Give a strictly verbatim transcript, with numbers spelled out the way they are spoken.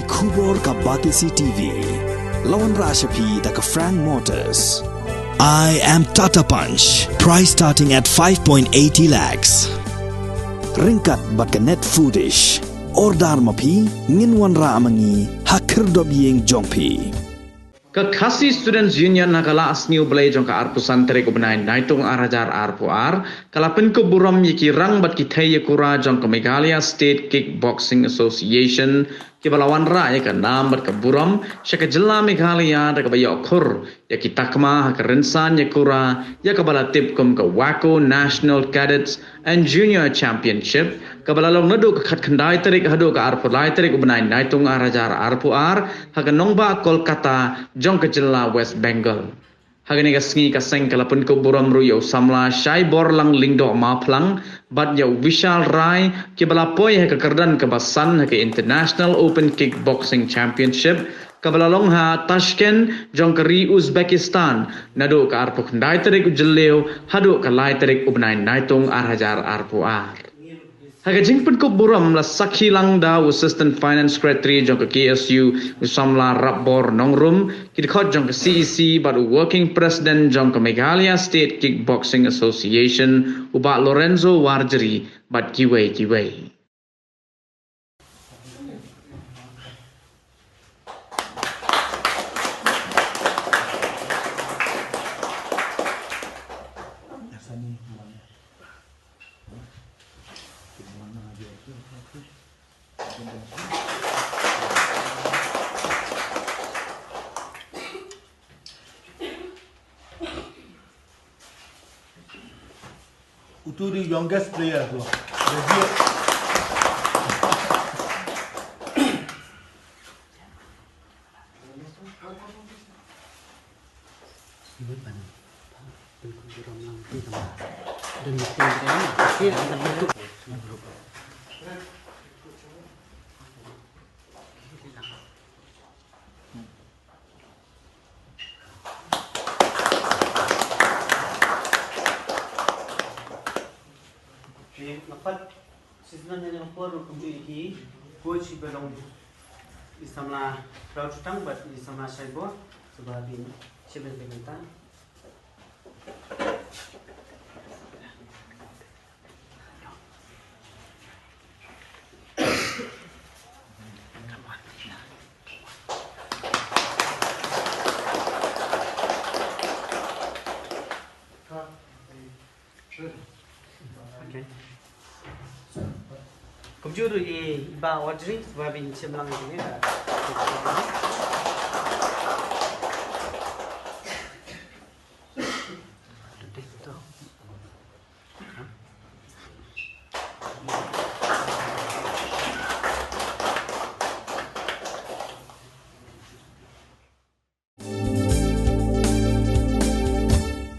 Khubor ka Batesi T V. La wanrah sha phi da ka Frank Motors. I am Tata Punch. Price starting at five point eighty lakhs. Ryngkat bad ka Net Foodish. Order ma phi, ngin wanrah ma ngi ha khyrdop ïing jong phi. Ka Khasi Students Union ha ka la sniew blei jong ka arphew san tarik u bnai Naitung ar hajar arphew ar, ka la pynkup burom ïa ki rang bad ki thei ïakura jong ka Meghalaya State Kickboxing Association, kiba la wanrah ïa ka nam bad ka burom sha ka jylla Meghalaya da kaba ïoh khur ïa ki takma ha ka rynsan ïakura ïa kaba la tip kum ka WACO National Cadets and Junior Championship, kaba la long naduh ka khatkhyndai tarik haduh ka arphew lai tarik u bnai Naitung ar hajar arphew ar, ha ka nongbah Kolkata jong ka jylla West Bengal. Ha kane ka sngi ka seng ka la pynkup burom ruh ïa u samla Shaibor Lang Lyngdoh Maphlang bad ïa u Vishal Rai, kiba la poi ha ka kyrdan kaba san ha ka International Open Kickboxing Championship, kaba la long ha Tashkent jong ka ri Uzbekistan, naduh ka arphew khyndai tarik u Jylliew haduh ka lai tarik u bnai Naitung ar hajar arphew ar. Ha ka jingpynkup burom la sakhi lang da u Assistant Finance Secretary jong ka K S U, u samla Rapbor Nongrum, ki dkhot jong ka C E C bad u Working President jong ka Meghalaya State Kickboxing Association, u Bah Lorenzo Warjri, bad kiwei kiwei. Utu the youngest player tu. Graduate. Te nga pat shisha na nga por ruh kumjuh ïa ki coach kiba long i samla Raw Chutang bad i samla Shaibor, sngewbha phin shim bynta. Okay. Kumjuh ruh i Bah Audrey, sngewbha phin shim lang ïa kane ka.